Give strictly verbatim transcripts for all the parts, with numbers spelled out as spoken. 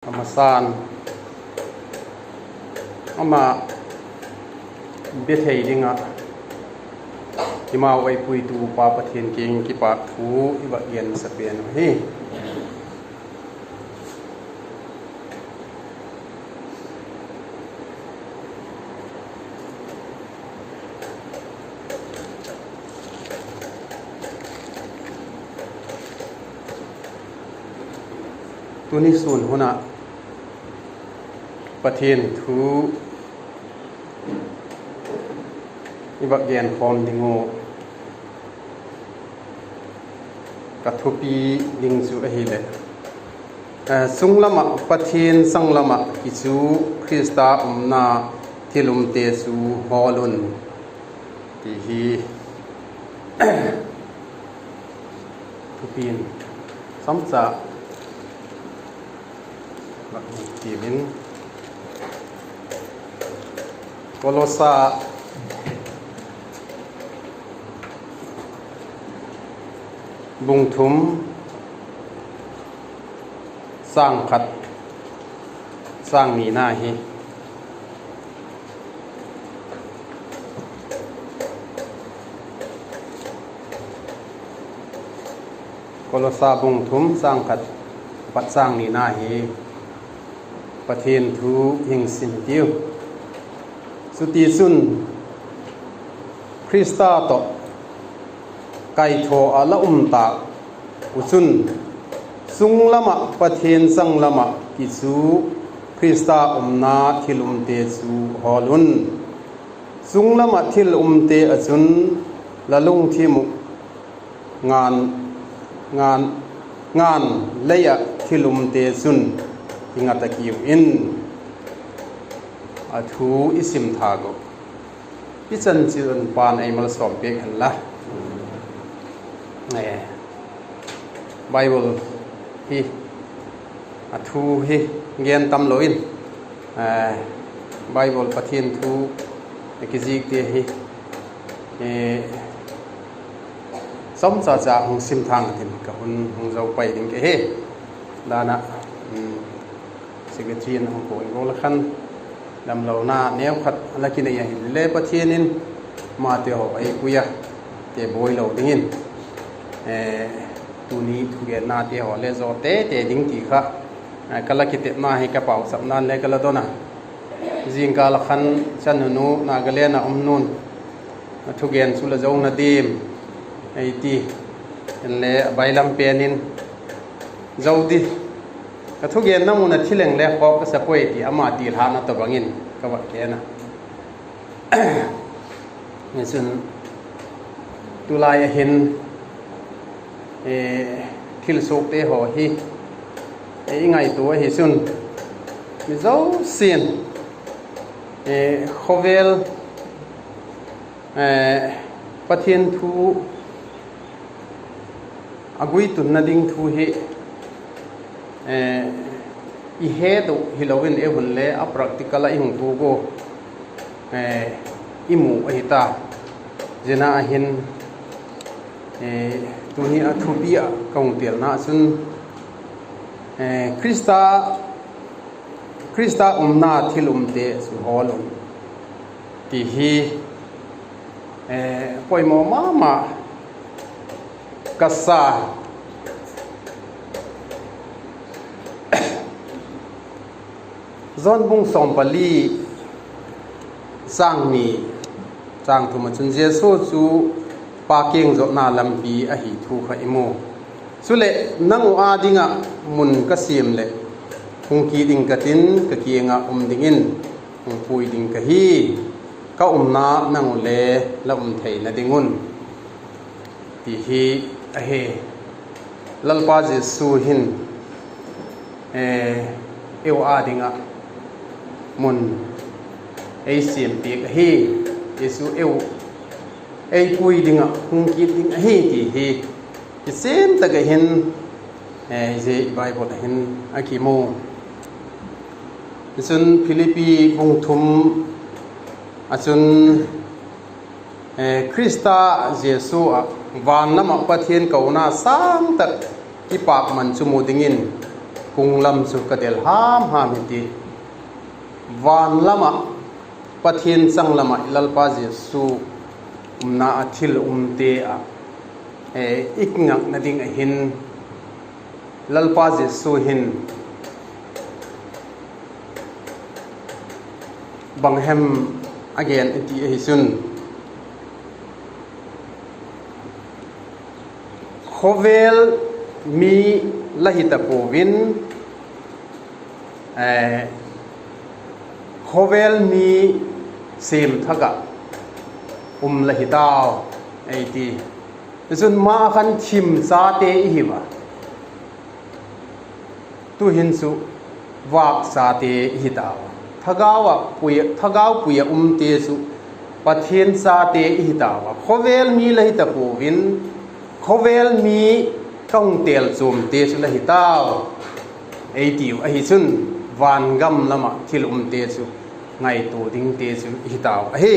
A masan, ama bia thei ding ah eimau ei puitu Pa Pathian kiang kipâk thu i va gen sa pen uh hi. Tuni sun hun ah Pathian thu i va genkhawm ding uh, ka thupi ding chu ahileh, sunglam ah Pathian sanglam ah kichu Khrista umna thil umte chu hawl un, ti hi thupi in chomcha vak ti in, Kolosa bung thum, châng khat, châng nina hi. Kolosa bung thum, châng khat apat châng nina hi Pathian thu hing sim tiu. Chutichun, Khrista tawh kaithaw ah la um tâk uh chun, sunglam ah Pathian sanglam ah kichu Khrista umna thil umte chu hawl un. Sunglam ah thil umte ah chun la lungthim uh ngan, ngan, ngan lei ah thil umte chun kinga ta kiu in, a thu i sim thâk uh. I chan chian pan ei malsawm piak hen la. Bible hi, a thu hi gen tam lo in, Bible Pathian thu kizikte hi chomcha cha hung sim thang tin ka hun hung zo pai ding ka hi. Dan ah, secretary in hung kuan gual a khan, damlona neu khat a la kinei ahinle Pathian in amate haw ei pui a, te buai lo dingin, tuni thugennate haw le zaw tete ding ti kha ka la kitepna hi ka pauchapna'n le ka la don a. Zingkal a khan chanu nu Nagaland ah um nu'n, a thugen chu la zo na diam ei ti, inle a bailam pen in, zo di, ka thugenna mun a thi leng le khawk ka sa puai ti ama tilhana tawh bang in ka va gen a. Hichun, tulai a hin thilsuakte haw hi i ngaitua ahi chun, mi zosia'n khawvel Pathian thu a guitunna ding thu hi i het uh hilo in, ei hun le a practical ah i hung tuak ua, i mu ahi ta. Zia ah hin, tuni a thupi ah ka hung telna chun, Khrista, Khrista umna thil umte chu hawl un, ti hi poimaw ma ma ka sa. Johan bung sawm pali, châng ni, châng thum ah chun Jesu chu Pa kiang zawtna lampi ahi thu kha i mu. Chuleh, nang uh â ding ah mun ka siam leh, hung kit ding ka tin, ka kiang ah um dingin hung pui ding ka hi. Ka umna nang uh le la um theina ding un, ti hi ahi. Lalpa Jesu hin ei uh â ding ah mun ei siam piak ahi. Jesu ei pui ding ah hung kit ding ahi ti hi i siam tak ah hin, zia Bible ah hin a kimu. Chun Philippi bung thum ah chun, Khrista Jesu ah van lam ah Pathian kona sâng tak kipâkman chu mu dingin Kung lam chu ka del ham ham hi ti. Van lam ah, Pathian changlam ah i Lalpa Jesu umna ah thil umte ah, eh, i kingakna ding ahin, Lalpa Jesu hin bang hem a gen i ti ahi chun, khawvel mi la hi ta pua'n, eh, khawvel mi siam thak ah um la hi tau, ei ti. Chun ma khan thim chate i hi a, tu'hin chu vâk chate i hi tau a. Thagau ah pui, thagau pui ah umte chu Pathian chate i hi tau a. Khawvel mi la hi ta pua'n, khawvel mi ka hung têl chuamte chu la hi tau, ei tiu ahi chun, van gam lam ah thil umte chu ngaitua dingte chu i hi tau ahi.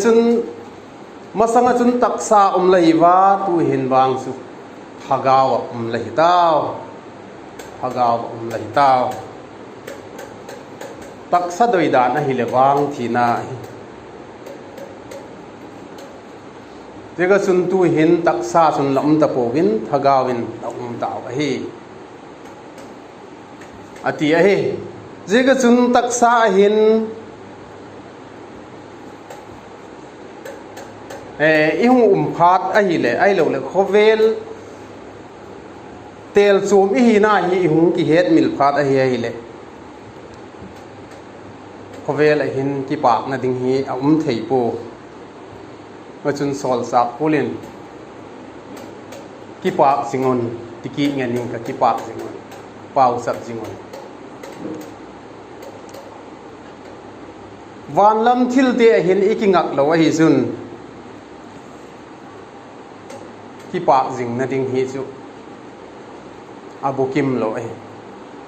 Chun, masang ah chun taksa um la hi a, tu'hin vang chu thagau ah um la hi tau. Thagau ah um la hi tau. Taksa doidan ahileh vang thina ahi. Ziaka chun tu'hin taksa chun la um ta pua'n, thagau in la um tau ahi, a ti ahi. Ziaka chun taksa ah hin, eh, i hung um phat ahileh, ahiloleh khawvel têl chuam i hina hi i hung kihetmil phat ahi ahileh, khawvel ah hin kipâkna ding hi a um thei pua. Chun sawlchâk Paul in, kipâk zing un, ti kit ngen ing ka, kipâk zing un, pauchap zing un. Van lam thilte ah hin i kingak lo ahi chun, kipâk zingna ding hi chu a bukim lo ahi.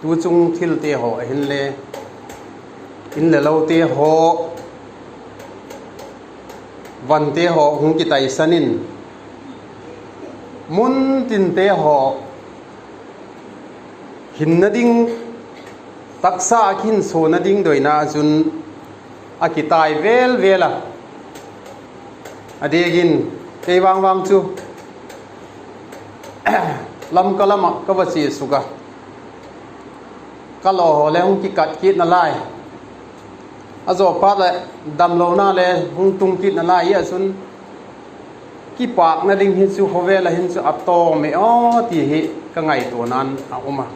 Tu chung thilte haw ahinle, in le lote haw, vante haw hung kitaisan in, mun tinte haw hinna ding, taksa ah kihinsuana ding doina chun a kitai vêl vêl a. A diak in, kei vang vang chu Lamka lam ah ka va chia suk a, ka lawhaw le hung kikat kitna lai, a zaw phat leh damlona le hung tung kitna lai ah chun, kipâkna ding hi chu khawvel ah hin chu a tawm e aw ti hi ka ngaituana'n a um a.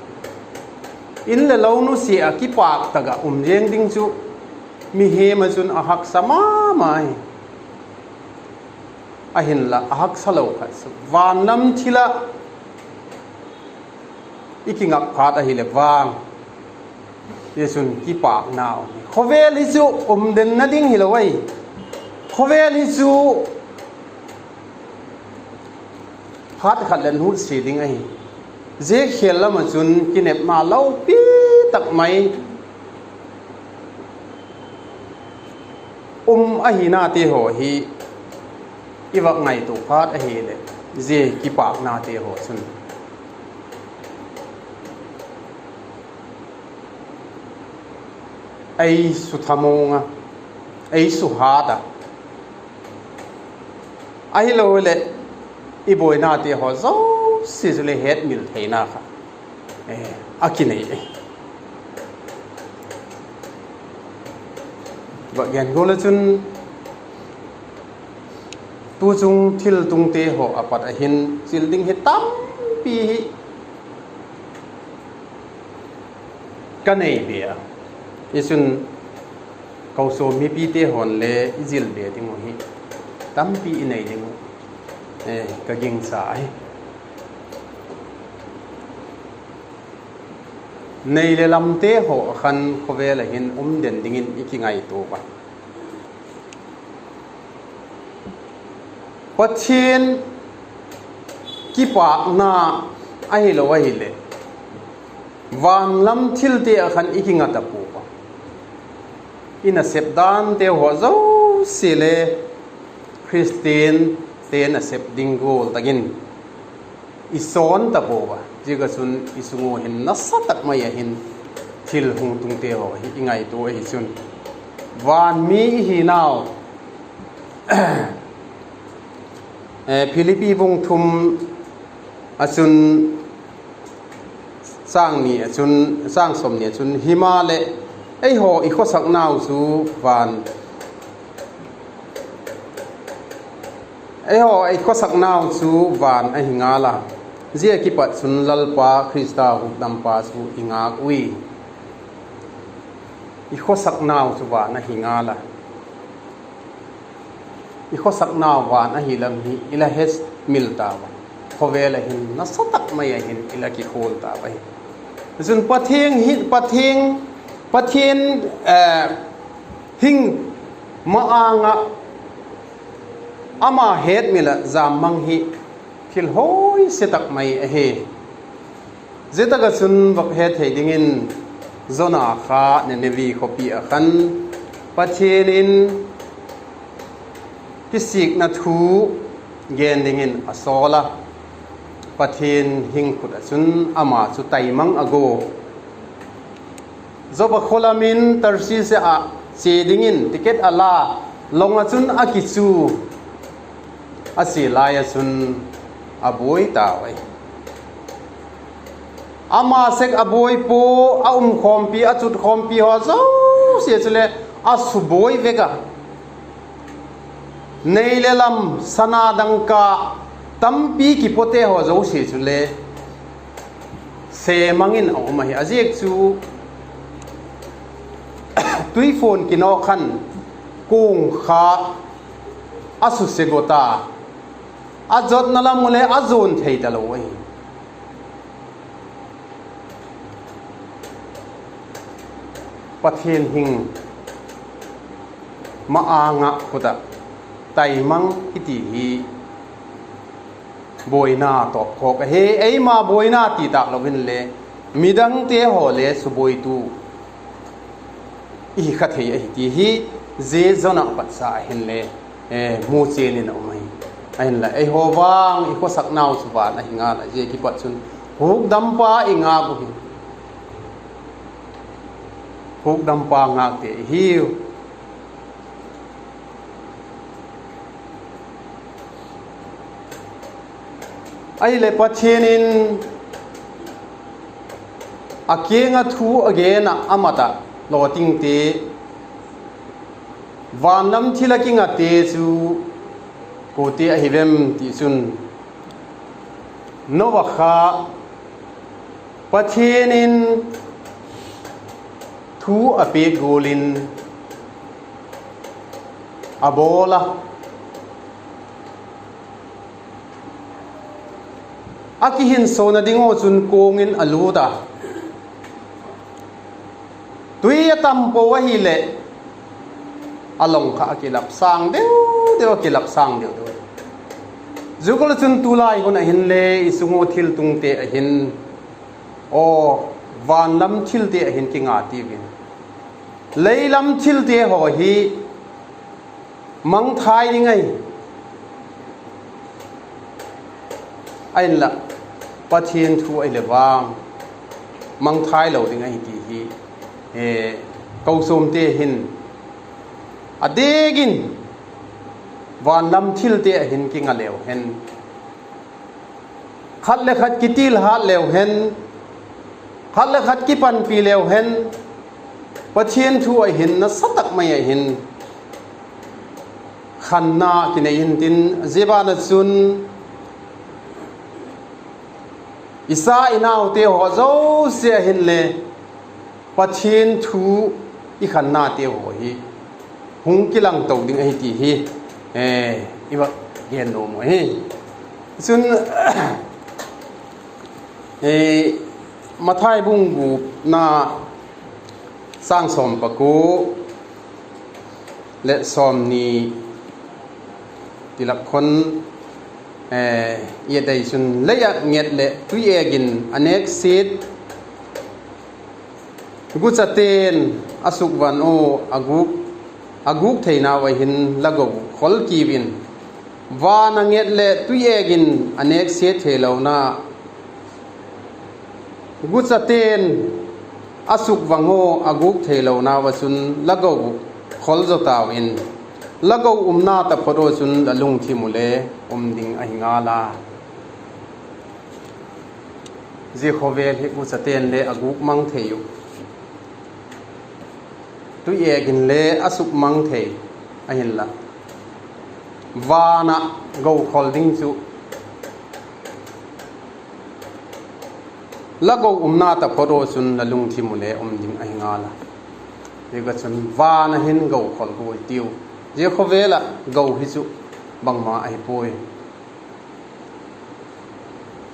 In le lo nusia ah kipâk tak ah um zing ding chu mihem ah chun a haksa ma ma hi. Ahinla, a haksa lo khat chu van lam thil ah i kingak phat ahileh vang, tichun kipâkna um hi. Khawvel hi chu um denna ding hilo ahi. Khawvel hi chu phat khat leh nutsia ding ahi. Zia khêl lam ah chun kinepna lopi tak mai um ahinate haw hi i vak ngaitua phat ahileh, zia kipâknate haw chun ei suthamuang a, ei suhat a, ahiloleh i buainate haw zosia chu le hetmil theina kha a kinei. Va gen gual ah chun, tu chung thil tungte haw a pat ah hin zil ding hi tampi hi ka nei be a. Tichun, kochuam mipite haw'n le i zil be ding uh hi tampi i nei ding uh ka gingcha ahi. Nei leh lamte haw khan khawvel ah hin um den dingin i kingaitua a. Pathian kipâkna ahilo ahileh, van lam thilte ah khan i kinga ta pua a. I nasep dante haw zosia le Khristiante nasep ding gual tak in i sawn ta pua a. Ziak ah chun i sung ua hin nasa tak mai ah hin thil hung tungte haw hi i ngaitua ahi chun, van mi i hinau, Philippi bung thum ah chun, châng ni ah chun, châng sawmni ah chun, himaleh, eihaw i khawsaknau chu van, eihaw i khawsaknau chu van ahi ngal a, zia kipat chun Lalpa Khrista hukdampa chu i ngâk ui. I khawsaknau chu van ahi ngal a, i khawsaknau van ahi lam hi i la hemil tau a, khawvel ah hin nasa tak mai ah hin i la kikhual tau ahi. Chun Pathian hi, Pathian, Pathian hing ma-âng ah ama hetmil ah jam mang hi thil hawise tak mai ahi. Zia tak ah chun vak het thei dingin, Jona kha Ninevi khawpi ah khan Pathian in kisikna thu gen dingin a sawl a, Pathian hing khut ah chun ama chu taimang a gua. Joppa khaw lam in Tarsis ah chia dingin ticket a la, long ah chun a kichu, a chia lai ah chun a buai tau ahi. Ama sek a buai pua, a um khawmpi, a chut khawmpi haw zosia chule a subuai vek a. Nei le lam, sana dangka tampi kipawte haw zosia chule se mang in a um ahi. A ziak chu tuifuan kinaw khan kuang kha a suse got a, a zotna lam u le a zuan thei talo ahi. Pathian hing ma-âng ah khut ah taimang i ti hi buaina tawpkhawk ahi. Eima buaina ti tâk lo inle, midangte haw le subuaitu i hi kha thei ahi ti hi zia Jona patsa ah hinle mu chian in a um ahi. Ahinla eihaw vang i khawsaknau chu van ahi ngal a, zia kipat chun hukdampa i ngâk u hi. Hukdampa ngâkte i hiu. Ahileh Pathian in a kiang ah thu a gen ah a mat ah lawtingte, van lam thil ah kingate chu kuate ahi vem ti chun, Noa kha Pathian in thu a piak gual in a bawl a, a kihinsawnna ding uh chun kuang in a lût a, tui a tam pua ahileh a long kha a kilap sâng deu deu, a kilap sâng deu deu. Zia gual chun tulai hun ah hinle i sung uh thiltungte ah hin, aw, van lam thilte ah hin kinga tiu in, lei lam thilte haw hi mangthai ding ahi. Ahinla Pathian thu ahileh vang mangthai lo ding ahi ti hi kochuamte hin a dêk in van lam thilte ah hin kinga leu hen, khat le khat kitilhat leu hen, khat le khat kipanpi leu hen, Pathian thu ah hin nasa tak mai ah hin khanna kinei intin, zia ban ah chun i cha i naute haw zosia ah hinle Pathian thu i khannate haw hi hung kilang to ding ahi ti hi i va gen nuam uh ahi. Chun Mathai bung gupna, châng sawm pakua leh sawmni tilak khun i et ei chun, lei ah nget leh tui-êk in a nêk siat guchate'n a sukvan ua a gûk theinau ah hin la go khol kiu in. Van ah nget leh tui-êk in a nêk siat theilona Guchate'n a sukvang ua a gûk theilonau ah chun la go khol zaw tau in, la go umna taphot ua chun la lungthim uh le um ding ahi ngal a. Zia khawvel hi guchate'n le a gûk mang thei uh, tui-êk in le a suk mang thei, ahinla, van ah go khol ding chu la go umna taphot ua chun la lungthim uh le um ding ahi ngal a. Ziak ah chun van ah hin go khol guai tiu. Zia khawvel ah go hi chu bangma ahi puai.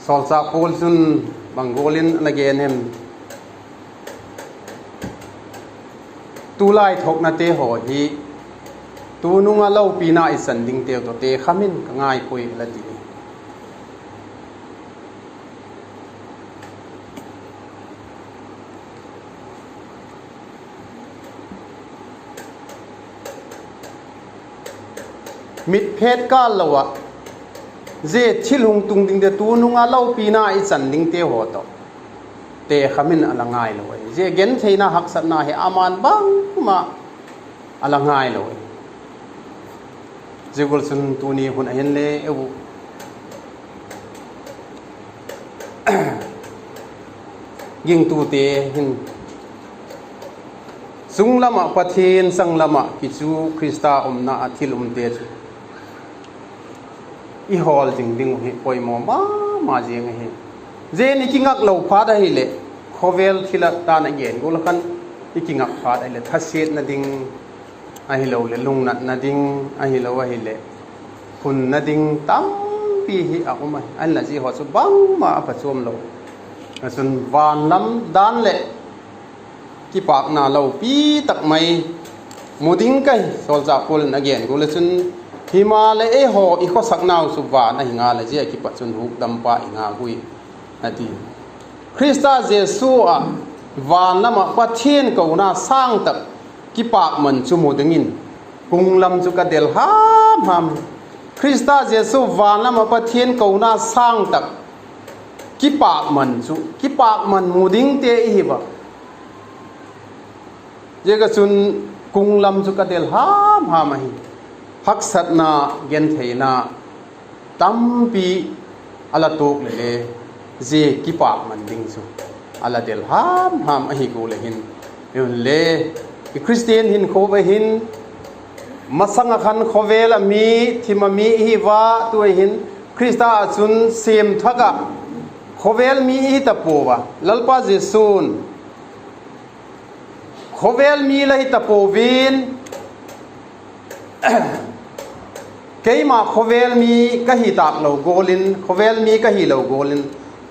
Sawlchâk Paul chun bang gual in a na gen em? Tulai thuaknate haw hi tunung ah lopina i chan dingteu tawh te kham in ka ngai puai, a la ti. Mitphet kâl lo ah, zia thil hung tung dingte, tunung ah lopina i chan dingte haw tawh te kham in a la ngai lo ahi. Zia gentheina haksatna hi ama'n bangma a la ngai lo ahi. Zia gual chun tuni hun ah hin le eu gingtute hin, sunglam ah Pathian, sanglam ah kichu Khrista umna ah thil umte chu i hawl zing ding uh hi poimaw ma ma ziang ahi. Zia i kingak lo phat ahileh, khawvel thil ah dan a gen gual ah khan i kingak phat ahileh, thasiatna ding ahiloleh lungnatna ding, ahilo ahileh phunna ding tampi hi a um ahi. Ahinla zia haw chu bangma a phachuam lo. Chun van lam dan leh kipâkna lopi tak mai mu ding ka hi, sawlchâk Paul in a gen gual ah chun, himaleh eihaw i khawsaknau chu van ahi ngal a, zia kipat chun hukdampa i ngak ui, a ti. Khrista Jesu ah van lam ah Pathian kona sâng tak kipâkman chu mu dingin kung lam chu ka del ham ham. Khrista Jesu van lam ah Pathian kona sâng tak kipâkman chu, kipâkman mu dingte i hi a. Ziak ah chun kung lam chu ka del ham ham ahi. Haksatna, gentheina tampi a la tuak leh le, zia kipâkman ding chu a la del ham ham ahi gual ah hin, i hun le, i Khristian hinkhua ah hin, masang ah khan khawvel ah mi, thim ah mi i hi a, tu ah hin Khrista ah chun siam thak ah khawvel mi i hi ta puau a. Lalpa Jesu'n, khawvel mi la hi ta puau in, keima khawvel mi ka hi tâk lo gual in, khawvel mi ka hilo gual in,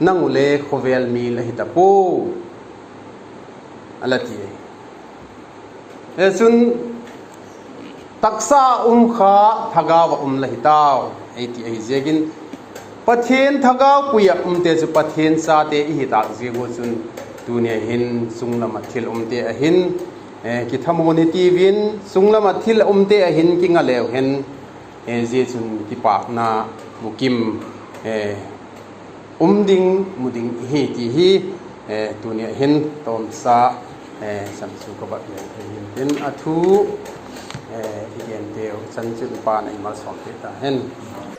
nang u le khawvel mi la hi ta puau, a la ti. Chun, taksa um kha, thagau ah um la hi tau, ei ti ahi ziakin, Pathian thagau pui ah umte chu Pathian chate i hi tâk ziak ua chun, tuni a hin sunglam ah thil umte a hin, eh, kithamuan hi tiu in, sunglam ah thil umte a hin kinga leu hen, eh, zia chun kipâkna bukim, eh, um ding, mu ding i hi ti hi, eh, tuni a hin tawmsa, eh, chan chu ka bat leu thei hin tin a thu, eh, i genteu chanchin pa'n ei malsawmpiak ta hen.